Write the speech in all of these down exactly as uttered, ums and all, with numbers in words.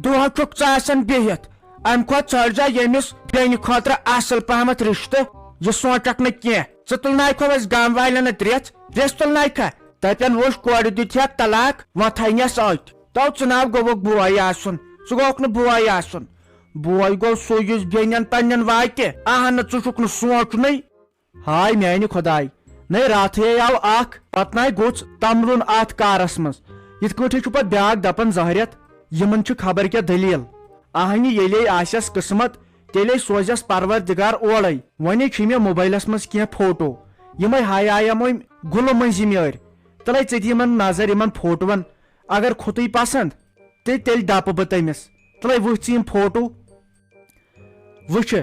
دۄہ چھُکھ ژٕ آسان بِہِتھ، امہِ کھۄتہٕ ژھٲنٛڈزا ییٚمِس بیٚنہِ خٲطرٕ اصل پہمتھ رشتہٕ۔ یہِ سونٛچکھ نہٕ کینٛہہ، ژٕ تُلناوکھا اسہِ گام والٮ۪ن اَتہِ ریژھ، ریژھ تُلناوکھا؟ دپن وُچھ کورِ دِتہَکھ طلاق، وۄنۍ تھاینس أتھۍ۔ تو ژٕ ناو گوٚوُکھ بوے آسُن، ژٕ گوٚوُکھ نہٕ بوے آسُن۔ بوے گوٚو سُے یُس بیٚنٮ۪ن پننٮ۪ن واتہِ۔ اہن نہٕ، ژٕ چھُکھ نہٕ سونٛچنُے۔ ہاے میانہِ خۄداے، نے راتھٕے آو اکھ، پتہٕ ناے گوٚژھ تملُن اتھ کارس منٛز۔ یِتھ کٲٹھۍ چھُ پتہٕ بیاکھ دپان زہرٮ۪تھ، یِمن چھِ خبر کیٛاہ دٔلیٖل۔ اہنہِ ییٚلے آسٮ۪س قٕسمت، تیٚلے سوزٮ۪س پروردگار اورے۔ وۄنۍ چھِ مےٚ موبایلس منٛز کینٛہہ فوٹو، یِمے ہاے آیم أمۍ گُلہٕ مٔنٛزِم یٲرۍ۔ تلے ژٕ تہِ یِمن نظر، یِمن فوٹوون۔ اگر کھوٚتُے پسند، تہٕ تیٚلہِ دپہٕ بہٕ تٔمِس، تلے وٕچھ ژٕ یِم فوٹو۔ وٕچھِ،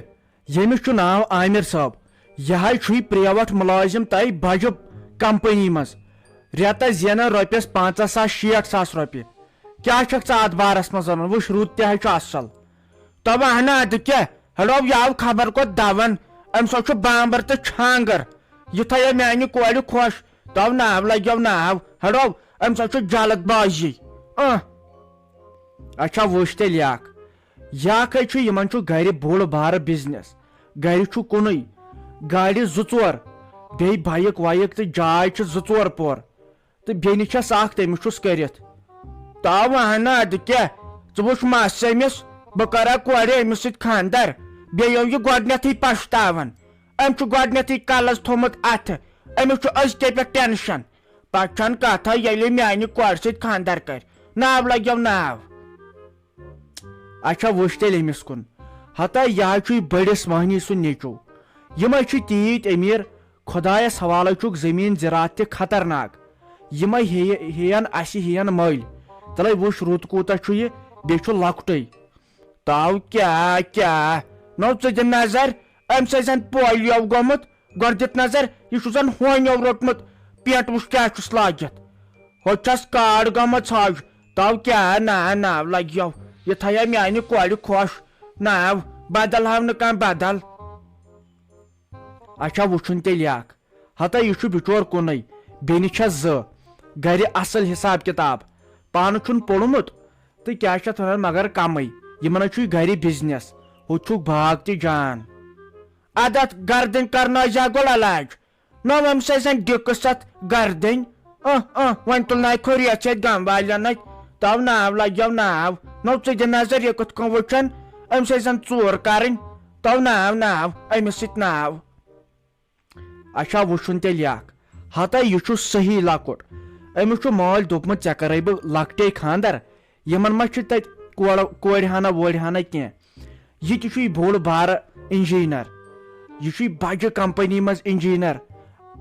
ییٚمِس چھُ ناو عامر صٲب، یہِ ہاے چھُے پریوٹ مُلٲزِم تَے بجہِ کمپنی منٛز، رٮ۪تس زینان رۄپیس پنٛژاہ ساس، شیٹھ ساس رۄپیہِ۔ کیٛاہ چھکھ ژٕ اتھ بارس منٛز ونان؟ وٕچھ، رُت تہِ ہاے چھُ اصل۔ تو اہن ادٕ کیٛاہ، ہڑو یہِ آو خبر کوٚت دون، أمۍ سۭتۍ چھُ بامبر تہٕ چھانگر۔ یہِ تھایو میانہِ کورِ خۄش، تو ناو لگیو ناو، ہڑو أمۍ سۭتۍ چھُ جلد بازی۔ اہ۔ اچھا وٕچھ تیٚلہِ یہِ اکھ، یہِ اکھ ہے چھُ، یِمن چھُ گرِ بوٚڑ بارٕ بزنس، گرِ چھُ کُنُے، گاڑِ زٕ ژور، بیٚیہِ بایک وایک تہٕ جاے چھِ زٕ ژور پور، تہٕ بیٚنہِ چھس اکھ، تٔمِس چھُس کٔرِتھ۔ تو وہنا ادٕ کیٛاہ، ژٕ وٕچھ مس أمِس، بہٕ کرا کورِ أمِس سۭتۍ خانٛدر، بیٚیہِ یِیو یہِ گۄڈنیتھٕے پشتاون۔ أمۍ چھُ گۄڈنیتھٕے کلس تھوٚمُت اتھٕ، أمِس چھُ أزکے پٮ۪ٹھ ٹینشن، پتہٕ چھنہٕ کتھا ییٚلہِ میانہِ کورِ سۭتۍ خانٛدر کرِ، ناو لگیو ناو۔ اچھا وٕچھ تیٚلہِ أمِس کُن، ہتا یہِ ہا چھُے بٔڑِس مۄہنی سُنٛد نیٚچو۔ یِمے چھِ تیٖتۍ أمیٖر، خۄدایس حوالے چھُکھ زٔمیٖن زِراعت تہِ خطرناک۔ یِمے ہیٚیہِ، ہیٚین اسہِ ہیٚین مٔلۍ۔ تلے وٕچھ رُت کوٗتاہ چھُ یہِ، بیٚیہِ چھُ لۄکٹُے۔ تو کیٛاہ، کیٛاہ؟ نو ژٕ دِ نظر، أمۍ سۭتۍ زن پولیو گوٚمُت۔ گۄڈٕ دِتھ نظر، یہِ چھُ زن ہونیو روٚٹمُت، پینٹ وٕچھ کیٛاہ چھُس لٲگِتھ۔ ہۄتہِ چھس کاڈ گٔمٕژ حج۔ تو کیٛاہ نا ناو لگیو؟ یہِ تھایہ میانہِ کورِ خۄش۔ ناو بدل ہاو نہٕ کانٛہہ بدل۔ اچھا وٕچھُن تیٚلہِ اکھ۔ ہتا یہِ چھُ بِچور کُنُے، بیٚنہِ چھس زٕ، گرِ اصل حساب کتاب، پانہٕ چھُن پوٚرمُت تہٕ کیٛاہ چھِ اتھ ونان، مگر کمٕے۔ یِمن حظ چھُے گرِ بزنس، ہُہ چھُکھ باغ تہِ جان۔ ادٕ اتھ گردٕنۍ کرنٲوزِ ہا گۄڈٕ علاج۔ نہ أمۍ سۭتۍ زن ڈِکس اتھ گردٕنۍ۔ اہ، اہ، وۄنۍ تُلناوکھو ریژھ یتھ گام والٮ۪ن اتھۍ۔ تو ناو لگیو ناو۔ نو ژٕ دِ نظر، یہِ کِتھ کٔنۍ وٕچھن أمۍ سۭتۍ زن ژوٗر کرٕنۍ۔ تو ناو ناو، أمِس سۭتۍ ناو۔ اچھا وٕچھُن تیٚلہِ یہِ اکھ۔ ہتا یہِ چھُ صحیح لۄکُٹ۔ أمِس چھُ مٲلۍ دوٚپمُت، ژےٚ کرے بہٕ لۄکٹے خانٛدر۔ یِمن ما چھِ تتہِ کورِ، کورِ ہنا وورِ ہنا کینٛہہ؟ یہِ تہِ چھُے بوٚڑ بارٕ انجینر، یہِ چھُے بجہِ کمپنی منٛز انجینر،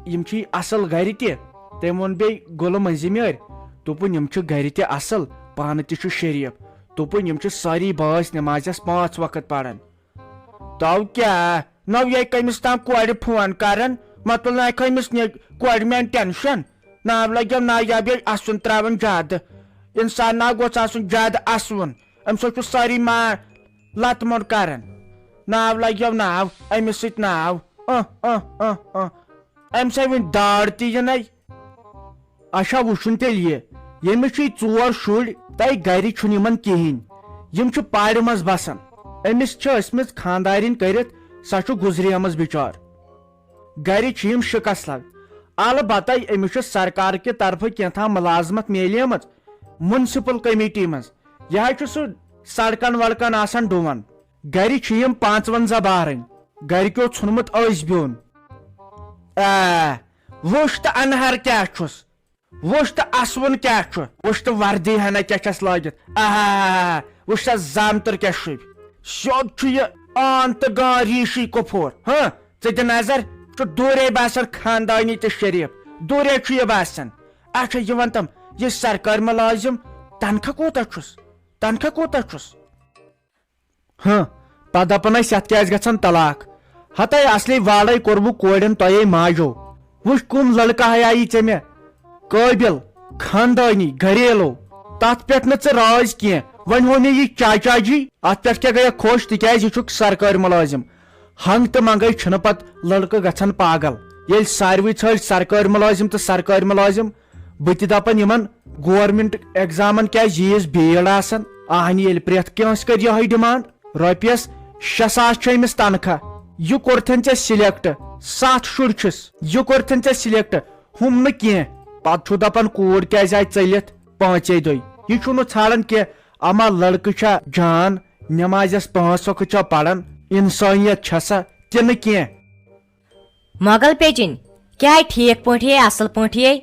یِم چھِ اصل گرِ تہِ۔ تٔمۍ ووٚن بیٚیہِ گُلہٕ مٔنٛزِم یٲرۍ، دوٚپُن، یِم چھِ گرِ تہِ اصل، پانہٕ تہِ چھُ شریف۔ دوٚپُن، یِم چھِ سٲری بٲژ نمازٮ۪س پانٛژھ وقت پران۔ تو کیٛاہ؟ نو یہِ کٔمِس تام کورِ فون کران، مۄکلناوکھ أمِس نہِ-، کورِ میٛانہِ ٹینشن۔ ناو لگیو نایابی اسوُن تراوان زیادٕ۔ انسان ناو گوٚژھ آسُن زیادٕ اسوُن، امہِ سۭتۍ چھُ سٲری ما-، لتہٕ موٚنڈ کران۔ ناو لگیو ناو، أمِس سۭتۍ ناو۔ اہ، اہ، اہ، اہ۔ أمۍ سۭتۍ وٕنہِ داڑ تہِ یِنَے۔ اچھا وٕچھُن تیٚلہِ یہِ، ییٚمِس چھُے ژور شُرۍ، تَے گرِ چھُنہٕ یِمن کِہیٖنۍ۔ یِم چھِ پارِ منٛز بسان۔ أمِس چھِ ٲسمٕژ خانٛدارِنۍ کٔرِتھ، سۄ چھُ گُزریمٕژ بِچار۔ گرِ چھِ یِم شِکس لگ۔ البتہ أمِس چھِ سرکار کہِ طرفہٕ کینٛژھا مُلازمت میلیمٕژ میونسپل کمیٹی منٛز۔ یہِ حظ چھُ سُہ سڑکن وڑکن آسان ڈُوان۔ گرِ چھِ یِم پانٛژونزہ بارٕنۍ۔ گرِکیو ژھُنمُت أسۍ بیوٚن۔ آ، وٕچھ تہٕ انہر کیٛاہ چھُس، وٕچھ تہٕ اسوُن کیٛاہ چھُ، وٕچھ تہٕ وردی ہنا کیٛاہ چھس لٲگِتھ۔ آہا، وٕچھ سا زامتٕر کیٛاہ شوٗبہِ۔ سیوٚد چھُ یہِ آن تہٕ گان ریٖشی کۄپھور۔ ہاں، ژٕ دِ نظر، چھُ دوٗرے باسان خاندانی تہٕ شریف، دوٗرے چھُ یہِ باسان۔ اچھا، یہِ وَن تم، یہِ سرکٲرۍ مُلٲزِم تنخواہ کوٗتاہ چھُس؟ تنخواہ کوٗتاہ چھُس؟ ہاں، پتہٕ دپان ٲسۍ، یتھ کیٛازِ گژھان طلاق؟ ہتے اصلی واڑے کوٚرمُت کورٮ۪ن تۄہے ماجو۔ وٕچھ، کُم لڑکہٕ ہیایی ژےٚ مےٚ؟ قٲبِل، خاندٲنی، گھریلو۔ تتھ پٮ۪ٹھ نہٕ ژٕ راز کینٛہہ۔ وۄنۍ ہوو مےٚ یہِ چاچا جی، اتھ پٮ۪ٹھ کیٛاہ گٔیکھ خۄش؟ تِکیٛازِ یہِ چھُکھ سرکٲرۍ مُلٲزِم۔ ہنگ تہٕ منگے چھِنہٕ پتہٕ لڑکہٕ گژھان پاگل۔ ییٚلہِ ساروٕے ژھٲنٛڈۍ سرکٲرۍ مُلٲزِم تہٕ سرکٲرۍ مُلٲزِم، بہٕ تہِ دپان یِمن، گورمنٹ ایگزامن کیٛازِ ییٖژ بیٖڑ آسان؟ اہنہِ ییٚلہِ پرٛٮ۪تھ کٲنٛسہِ کٔر یِہوٚے ڈِمانڈ، رۄپیَس شےٚ ساس چھُ أمِس تنخواہ، یہِ کوٚرتھن ژےٚ سِلیکٹ، ستھ شُرۍ چھِس، یہِ کوٚرتھن ژےٚ سِلیکٹ، ہُم نہٕ کینٛہہ۔ پتہٕ چھُ دپان کوٗر کیٛازِ آیہِ ژٔلِتھ پانٛژے دۄہہِ؟ یہِ چھُنہٕ ژھانڈان کینٛہہ، اما لڑکہٕ چھا جان، نمازٮ۪س پانٛژھ وقت چھا پران، انسٲنیت چھا سا تہِ نہٕ کینٛہہ۔ مۄغل پیچِنۍ، کیٛاہ ٹھیٖک پٲٹھۍ یے، اصل پٲٹھۍ یے؟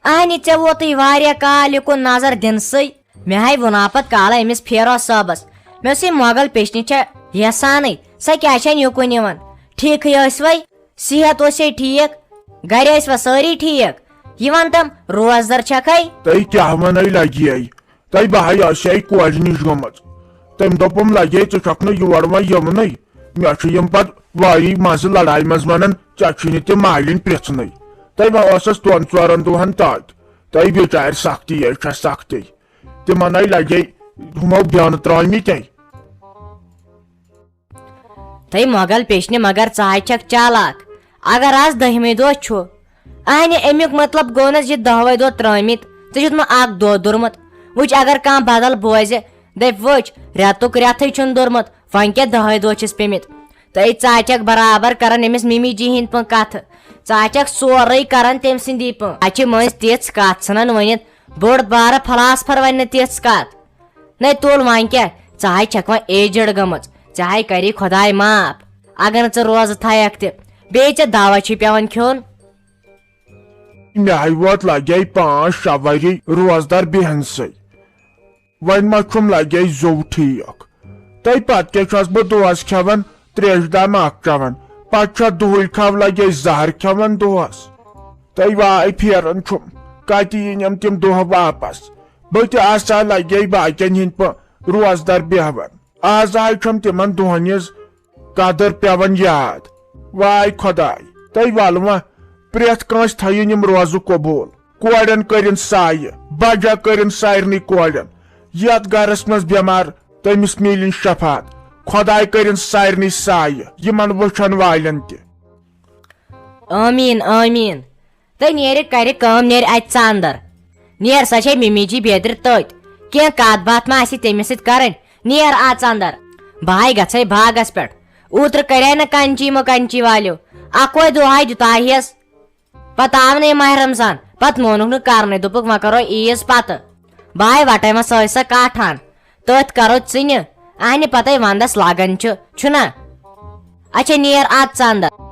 اہنہِ، ژےٚ ووتُے واریاہ کال یُکُن نظر دِنسٕے۔ مےٚ ہاے ووٚنا پتہٕ کالہٕ أمِس فیروز صٲبس۔ مےٚ اوس یہِ مۄغل پیچنہِ چھےٚ یژھانٕے، سۄ کیٛازِ چھَنہٕ یُکُن یِوان؟ ٹھیٖکھٕے ٲسوَے؟ صحت اوسے ٹھیٖک؟ گرِ ٲسوا سٲری ٹھیٖک؟ یہِ وَن تم، روزدر چھکھے؟ تۄہہِ کیٛاہ وَنَے لگی اَے؟ تۄہہِ بہٕ ہاے آسہِ ہاے کورِ نِش گٔمٕژ۔ تٔمۍ دوٚپُم، لگے ژٕ چھکھ نہٕ یور وۄنۍ یِونٕے۔ مےٚ چھُ یِم پتہٕ واری منٛزٕ لڑایہِ منٛز ونان، ژےٚ چھُے نہٕ تِم مالِنۍ پرٛژھنٕے۔ تۄہہِ وۄنۍ ٲسٕس دۄن ژورن دۄہن تتۍ۔ تۄہہِ بِچارِ سختی ہے چھےٚ سختی۔ تِمن ہے لگے ہُمو بینہٕ ترٲومٕتۍ۔ تہٕ مۄغل پیچنہِ، مگر ژٕ ہاے چھکھ چالاک۔ اگر آز دٔہمہِ دۄہ چھُ، اہنہِ، امیُک مطلب گوٚو نہ زِ دٔہوے دۄہ ترٲمٕتۍ، ژےٚ چھُتھ مہ اکھ دۄہ دوٚرمُت۔ وٕچھ، اگر کانٛہہ بدل بوزِ، دپہِ، وٕچھ، رٮ۪تُک رٮ۪تھٕے چھُنہٕ دوٚرمُت، وۄنۍ کیٛاہ دٔہے دۄہ چھِس پیٚمٕتۍ؟ تہٕ ژٕ ہا چھکھ برابر کران أمِس مِمی جی ہِنٛدۍ پٲٹھۍ کتھٕ، ژٕ ہا چھکھ سورُے کران تٔمۍ سٕنٛدی پٲٹھۍ۔ اتہِ چھِ مٔنٛزۍ تِژھ کتھ ژھٕنان ؤنِتھ، بوٚڑ بارٕ فلاسفر ونہِ نہٕ تِژھ کتھ۔ نے تُل وۄنۍ کیٛاہ، ژٕ ہاے چھکھ وۄنۍ ایجڈ گٔمٕژ، ژےٚ ہاے کری خۄداے معاف، اگر نہٕ ژٕ روزٕ تھایکھ تہِ، بیٚیہِ ژےٚ دوا چھُے پٮ۪وان کھیوٚن۔ مےٚ ہاے ووت لگے پانٛژھ شےٚ ؤری روزدار بیہنسٕے، وۄنۍ ما چھُم لگے زوٚو ٹھیٖک۔ تہٕ پتہٕ کیٛاہ چھُس بہٕ دۄہس کھٮ۪وان تریشہِ دام اکھ چٮ۪وان، پتہٕ چھا دُہٕے کھاو لگے زہر کھٮ۪وان دۄہس۔ تہٕ واے پھیران چھُم، کتہِ یِنٮ۪م تِم دۄہ واپس؟ بہٕ تہِ آسہٕ ہا لگے باقین ہٕنٛدۍ پٲٹھۍ روزدار بیہوان۔ آز ہاے چھم تِمن دۄہن ہٕنٛز قدر پٮ۪وان یاد۔ واے خۄداے، تہٕ ولہٕ وۄنۍ پرٛٮ۪تھ کٲنٛسہِ تھٲیِن یِم روزٕ قبوٗل۔ کورٮ۪ن کٔرِن سایہِ، بجا کٔرِن سارنٕے کورٮ۪ن۔ یتھ گرس منٛز بٮ۪مار، تٔمِس میلِن شفاعت۔ خۄداے کٔرِن سارنٕے سایہِ، یِمن وٕچھن والٮ۪ن تہِ۔ آمیٖن، آمیٖن۔ تہٕ نیرِ کرِ کٲم، نیرِ اتہِ ژٕ اندر۔ نیر، سۄ چھے مِمی جی بیترِ تٔتۍ۔ کینٛہہ کتھ باتھ ما آسہِ تٔمِس سۭتۍ کرٕنۍ؟ نیر اتھ ژٕ اندر۔ بہٕ ہاے گژھے باغس پٮ۪ٹھ۔ اوترٕ کرے نہٕ کنچی مہ کنچی والیو۔ اکوے دۄہاے دیُتاہیس۔ پتہٕ آو نہٕ یہِ ماہِ رمضان۔ پتہٕ مونُکھ نہٕ کرنُے، دوٚپُکھ وۄنۍ کرو عیٖز پتہٕ۔ بہٕ ہاے وٹے وۄنۍ سۄے سۄ کاٹھان۔ تٔتھۍ کرو ژِنہِ۔ اہنہِ پتے ونٛدس لگان چھُ، چھُنا؟ اچھا، نیر اتھ ژٕ اندر۔